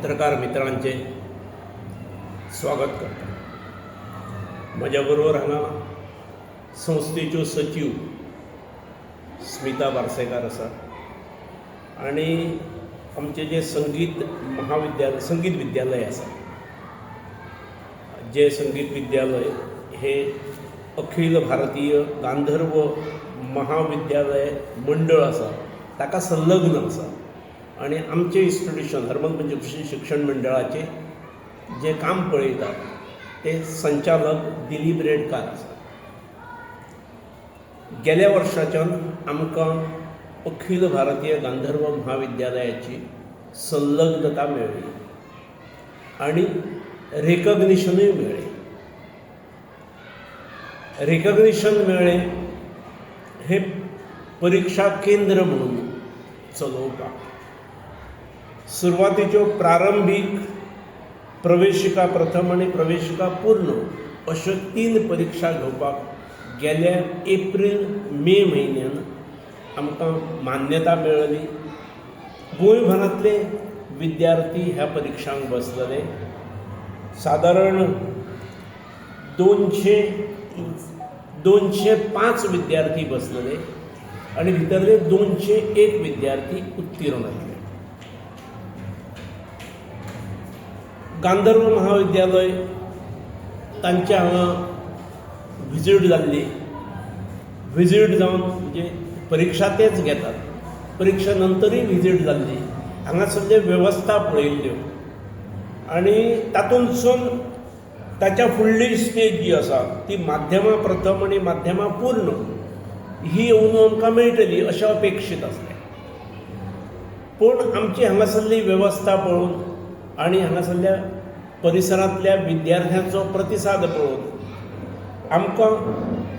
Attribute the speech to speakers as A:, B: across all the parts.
A: पत्रकार मित्रांचें स्वागत करता. म्हज्या बरोबर हांगा संस्थेच्यो सचीव स्मिता बारसेकार आसा आनी आमचें जें संगीत महाविद्यालय, संगीत विद्यालय आसा, जें संगीत विद्यालय हें अखील भारतीय गांधर्व महाविद्यालय मंडळ आसा ताका संलग्न आसा आनी आमचें इन्स्टिट्युशन हरमल पंचक्रोशी शिक्षण मंडळाचें जें काम पळयता ते संचालक दिलीप रेडकार आसा. गेल्या वर्साच्यान आमकां अखील भारतीय गांधर्व महाविद्यालयाची संलग्नता मेळ्ळी आनी रेकग्निशनूय मेळ्ळें. रेकग्निशन मेळ्ळें हें परिक्षा केंद्र म्हणून चलोवपाक. सुरवातेच्यो प्रारंभीक प्रवेशिका प्रथम आनी प्रवेशिका पूर्ण अश्यो 3 परिक्षा घेवपाक गेल्या एप्रील मे म्हयन्यान आमकां मान्यता मेळ्ळी. गोंयभरांतले विद्यार्थी ह्या परिक्षांक बसलेले. सादारण 205 विद्यार्थी बसलेले आनी भितरले 201 विद्यार्थी उत्तीर्ण जाले. गांधर्व महाविद्यालय तांच्या हांगा विजीट जाल्ली. विजीट जावन म्हणजे परिक्षा तेच घेतात, परिक्षा नंतरूय विजीट जाल्ली. हांगासरले वेवस्था पळयल्ल्यो आनी तातूंतसून ताच्या फुडली स्टेज जी आसा ती माध्यमा प्रथम आनी माध्यमा पूर्ण ही येवन आमकां मेळटली अशें अपेक्षीत आसलें. पूण आमची हांगासरली वेवस्था पळोवन आनी हांगासरल्या परिसरांतल्या विद्यार्थ्यांचो प्रतिसाद पळोवन आमकां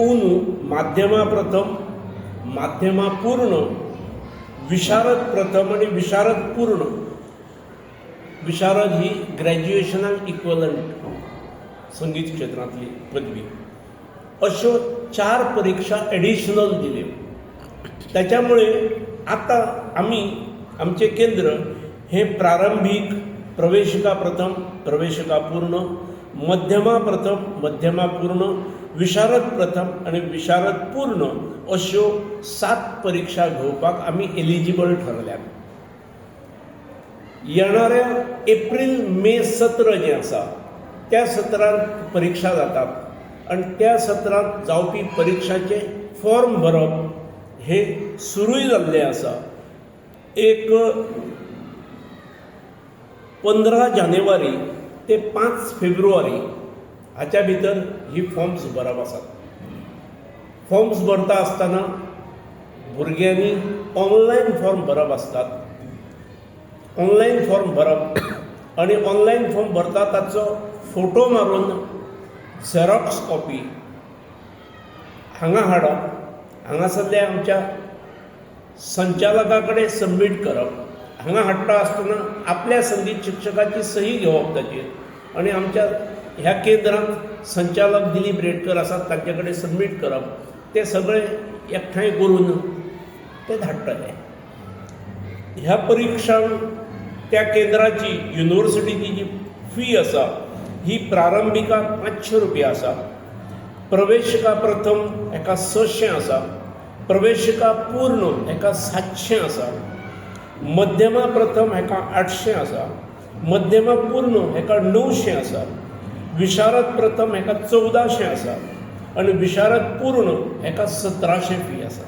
A: अंदू माध्यमा प्रथम, माध्यमा पूर्ण, विशारद प्रथम आनी विशारद पूर्ण, विशारद ही ग्रॅज्युएशनाक इक्वलंट संगीत क्षेत्रांतली पदवी, अश्यो 4 परिक्षा एडिशनल दिल्यो. ताच्यामुळे आतां आमी आमचें केंद्र हें प्रारंभीक, प्रवेशिका प्रथम, प्रवेशिका पूर्ण, मध्यमा प्रथम, मध्यमा पूर्ण, विशारद प्रथम आनी विशारद पूर्ण अश्यो 7 परिक्षा घेवपाक आमी एलिजिबल ठरल्यात. येणाऱ्या एप्रील मे सत्र जें आसा त्या सत्रांत परिक्षा जातात आनी त्या सत्रांत जावपी परिक्षाचें फॉर्म भरप हें सुरूय जाल्लें आसा. एक 15 जानेवारी ते 5 फेब्रुवारी हाच्या भितर ही फॉर्म्स भरप आसात. फॉर्म्स भरता आसतना भुरग्यांनी ऑनलायन फॉर्म भरप आसतात. ऑनलायन फॉर्म भरप आनी ऑनलायन फॉर्म भरता ताचो फोटो मारून झेरॉक्स कॉपी हांगा हाडप, हांगासरल्या आमच्या संचालका कडेन सबमीट करप. हांगा हाडटा आसतना आपल्या संगीत शिक्षकाची सही घेवप ताचेर आनी आमच्या ह्या केंद्रांत संचालक दिलीप रेडकर आसात तांचे कडेन सबमीट करप. ते सगळे एकठांय करून ते धाडटले. ह्या परिक्षांक त्या केंद्राची युनिवर्सिटीची जी फी आसा ही प्रारंभिकाक 500 रुपया आसा, प्रवेशिका प्रथम हेका 600 आसा, प्रवेशिका पूर्ण हेका 700 आसा, मध्यमा प्रथम हेका 800 आसा, मध्यमा पूर्ण हेका 900 आसा, विशारद प्रथम हेका 1400 आसा आनी विशारद पूर्ण हेका 1700 फी आसा.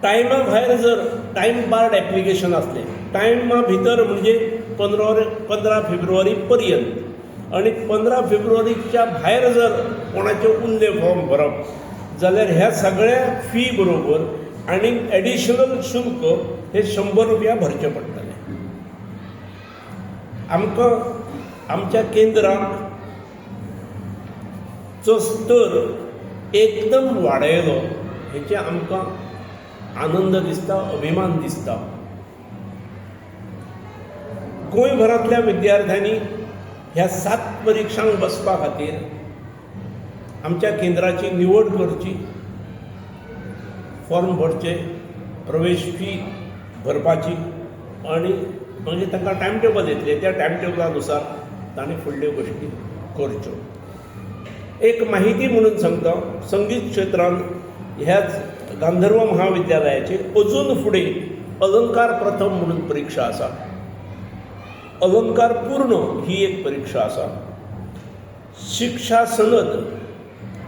A: टायमा भायर जर टायम बार्ड एप्लिकेशन आसलें, टायमा भितर म्हणजे 15 फेब्रुवारी पर्यंत आनी 15 फेब्रुवारीच्या भायर जर कोणाचे उरले फॉर्म भरप जाल्यार ह्या सगळ्या फी बरोबर आनी एडिशनल शुल्क हे 100 रुपया भरचे पडटले. आमकां आमच्या केंद्राक चो स्तर एकदम वाडयलो हेचें आमकां आनंद दिसता, अभिमान दिसता. गोंयभरांतल्या विद्यार्थ्यांनी ह्या 7 परिक्षांक बसपा खातीर आमच्या केंद्राची निवड करची, फॉर्म भरचे, प्रवेश फी भरपाची आनी मागीर तांकां टायम टेबल येतलें, त्या टायम टेबला नुसार तांणी फुडल्यो गोश्टी करच्यो. एक माहिती म्हणून सांगता, संगीत क्षेत्रांत ह्याच गांधर्व महाविद्यालयाचे अजून फुडें अलंकार प्रथम म्हणून परिक्षा आसा, अलंकार पूर्ण ही एक परिक्षा आसा, शिक्षा सनद,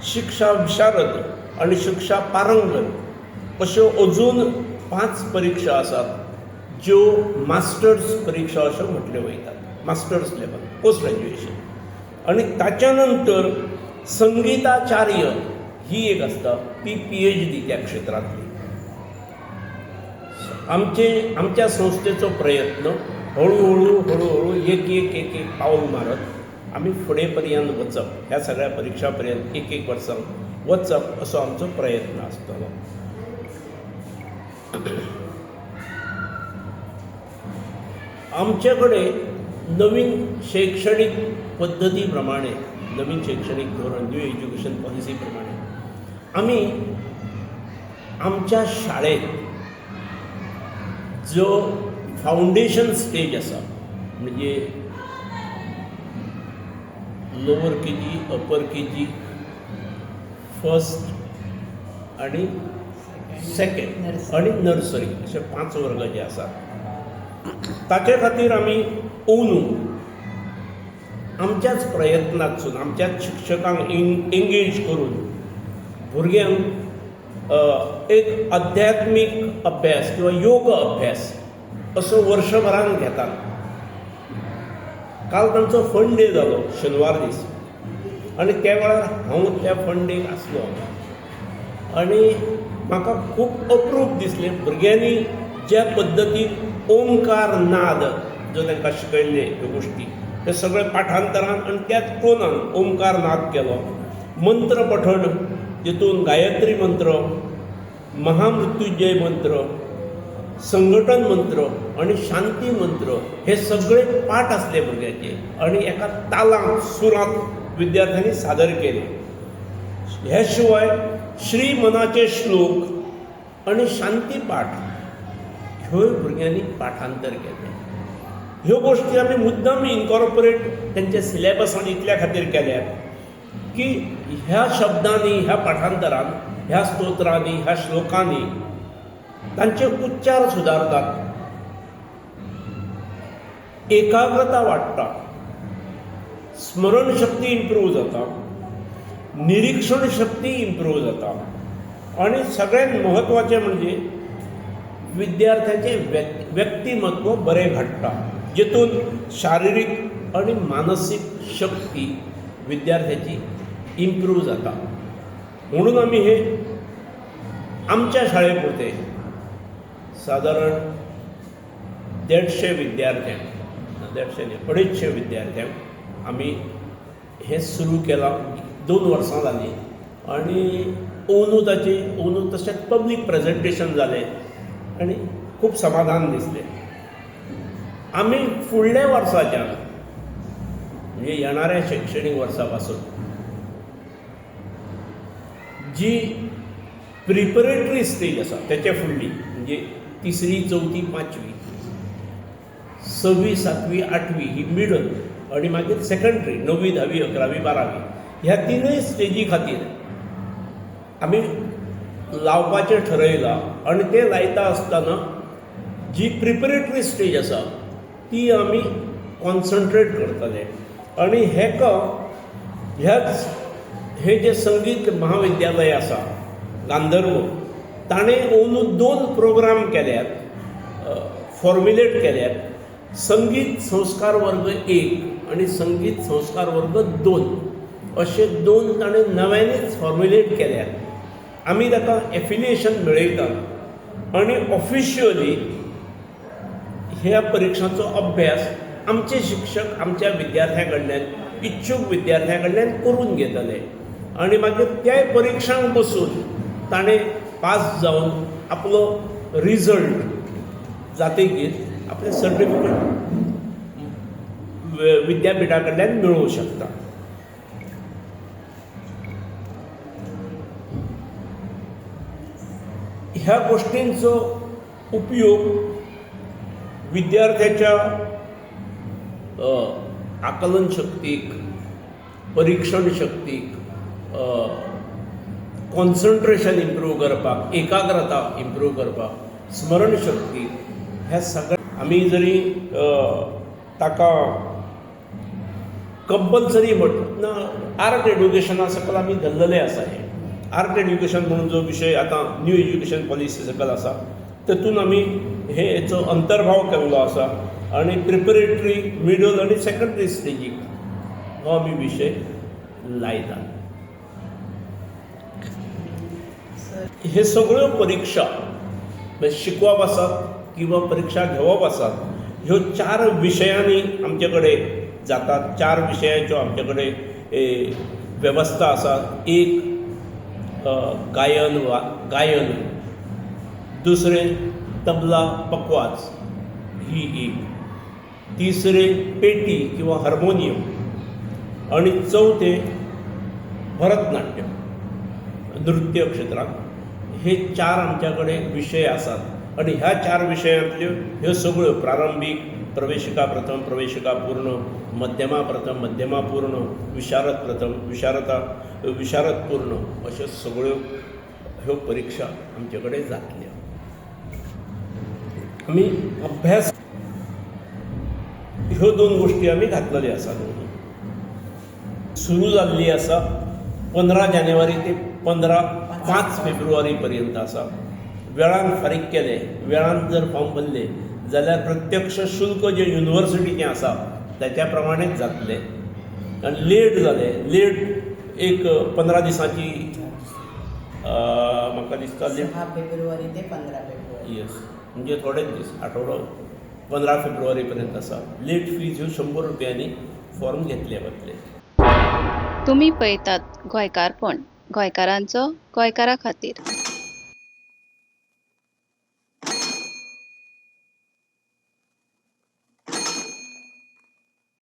A: शिक्षा विशारद आनी शिक्षा पारंगत अश्यो अजून 5 परिक्षा आसात ज्यो मास्टर्स परिक्षा अश्यो म्हटल्यो वयतात, मास्टर्स लेवल पोस्ट ग्रॅज्युएशन. आनी ताच्या नंतर संगीताचार्य ही एक आसता, ती PhD त्या क्षेत्रांतली. आमच्या संस्थेचो प्रयत्न हळूहळू हळूहळू एक एक एक एक पावल मारत आमी फुडें पर्यंत वचप, ह्या सगळ्या परिक्षा पर्यंत एक एक वर्सां वचप असो आमचो प्रयत्न आसतलो. आमचे कडेन नवीन शैक्षणीक पद्दती प्रमाणे, नवीन शैक्षणीक धोरण, न्यू एज्युकेशन पॉलिसी प्रमाणे आमी आमच्या शाळेंत जो फावंडेशन स्टेज आसा, म्हणजे lower KG, upper KG, first आनी सेकेंड आनी नर्सरी अशे 5 वर्ग जे आसात ताचे खातीर आमी अंदू आमच्याच प्रयत्नांतसून आमच्याच शिक्षकांक एंगेज करून भुरग्यांक एक आध्यात्मीक अभ्यास किंवा योग अभ्यास असो वर्षभरान घेतात. काल तांचो फंड डे जालो शेनवार दीस आनी त्या वेळार हांव त्या फंड डेक आसलो आनी म्हाका खूब अप्रूप दिसलें भुरग्यांनी ज्या पद्दतीन ओंकार नाद जो तांकां शिकयल्ले ह्यो गोश्टी ते सगळे पाठांतरान आनी त्याच टोनान ओंकार नाद केलो, मंत्र पठण जितून गायत्री मंत्र, महामृत्युंजय मंत्र, संघटन मंत्र आनी शांती मंत्र हे सगळे पाठ आसले भुरग्यांचे आनी एका तालांत सुरांत विद्यार्थ्यांनी सादर केले. हे शिवाय श्री मनाचे श्लोक आनी शांती पाठ ह्योय भुरग्यांनी पाठांतर केलें. ह्यो गोश्टी आमी मुद्दाम इनकॉर्पोरेट तेंच्या सिलेबसान इतल्या खातीर केल्यात की ह्या शब्दांनी, ह्या पाठांतरान, ह्या स्तोत्रांनी, ह्या श्लोकांनी तांचे उच्चार सुदारतात, एकाग्रता वाडटा, स्मरणशक्ती इम्प्रूव जाता, निरीक्षण शक्ती इम्प्रूव जाता आनी सगळ्यांत म्हत्वाचें म्हणजे विद्यार्थ्याचें व्यक्तिमत्व बरें घडटा, जितून शारिरीक आनी मानसीक शक्ती विद्यार्थ्याची इम्प्रूव जाता. म्हणून आमी हे आमच्या शाळे पुरते सादारण 150 विद्यार्थ्यांक, 150 न्ही 250 विद्यार्थ्यांक आमी हें सुरू केलां. 2 वर्सां जालीं आनी अंदू ताची अंदू तशेंच पब्लीक प्रेजेंटेशन जालें आनी खूब समाधान दिसलें. आमी फुडल्या वर्साच्यान म्हणजे येणाऱ्या शैक्षणीक वर्सा पासून जी प्रिपरेटरी स्टेज आसा तेच्या फुडली म्हणजे 3री, 4थी, 5वी, 6वी, 7वी, 8वी ही मिडल आनी मागीर सेकंडरी 9वी, 10वी, 11वी, 12वी ह्या 3 स्टेजी खातीर आमी लावपाचें ठरयलां. आनी तें लायता आसतना जी प्रिपरेटरी स्टेज आसा ती आमी कॉन्सन्ट्रेट करतले आनी हेका ह्याच हे जे संगीत महाविद्यालय आसा गांधर्व ताणें अंदू 2 प्रोग्राम केल्यात, फॉर्म्युलेट केल्यात, संगीत संस्कार वर्ग 1 आनी संगीत संस्कार वर्ग 2 अशे 2 ताणें नव्यानच फॉर्म्युलेट केल्यात. आमी ताका एफिलिएशन मेळयतात आनी ऑफिशियली ह्या परिक्षांचो अभ्यास आमचे शिक्षक आमच्या विद्यार्थ्यां कडल्यान, इच्छूक विद्यार्थ्यां कडल्यान करून घेतले आनी मागीर त्याय परिक्षांक बसून ताणें पास जावन आपलो रिजल्ट जातकीर आपलें सर्टिफिकेट विद्यापिठा कडल्यान मेळोवंक शकता. ह्या गोश्टींचो उपयोग विद्यार्थ्याच्या आकलन शक्तीक, परिक्षण शक्तीक, कॉन्सन्ट्रेशन इम्प्रूव करपाक, एकाग्रता इम्प्रूव करपाक, स्मरण शक्ती, ह्या सगळ्या आमी जरी ताका कंपल्सरी म्हट ना, आर्ट एड्युकेशना सकयल आमी धरलेलें आसा. हें आर्ट एड्युकेशन म्हणून जो विशय आतां न्यू एज्युकेशन पॉलिसी सकयल आसा, तेतून आमी हे हेचो अंतर्भाव केल्लो आसा आनी प्रिपरेटरी, मिडल आनी सेकंडरी स्टेजीक हो आमी विशय लायतात. हे सगळ्यो परिक्षा म्हणजे शिकवप आसात किंवा परिक्षा घेवप आसात, ह्यो चार विशयांनी आमचे कडेन जातात. चार विशयांच्यो आमचे कडेन वेवस्था आसा. एक गायन वा गायन, दुसरें तबला पकवाज ही एक, तिसरें पेटी किंवा हार्मोनियम आनी चवथें भरतनाट्यम नृत्य क्षेत्रांत. हे चार आमच्या कडेन विशय आसात आनी ह्या चार विशयांतल्यो ह्यो सगळ्यो प्रारंभीक, प्रवेशिका प्रथम, प्रवेशिका पूर्ण, मध्यमा प्रथम, मध्यमा पूर्ण, विशारद प्रथम, विशारद पूर्ण अश्यो सगळ्यो ह्यो परिक्षा आमचे कडेन जातल्यो. आमी अभ्यास ह्यो दोन गोश्टी आमी घातलेल्यो आसात. सुरू जाल्ली आसा 15 जानेवारी ते 5 फेब्रुवारी पर्यंत आसा. वेळान फारीक केले, वेळान जर फॉर्म भरले जाल्यार प्रत्यक्ष शुल्क जें युनिवर्सिटीचें आसा ताच्या प्रमाणेच जातलें. आनी लेट जालें, लेट एक 15 दिसांची म्हाका दिसता
B: 6 फेब्रुवारी ते 15 फेब्रुवारी.
A: येस, म्हणजे थोडेच दीस, आठवडो, 15 फेब्रुवारी पर्यंत आसा. लेट फीज ह्यो 100 रुपयांनी फॉर्म घेतले वतले.
C: तुमी पळयतात गोंयकारपण, गोंयकारांचो गोंयकारा खातीर.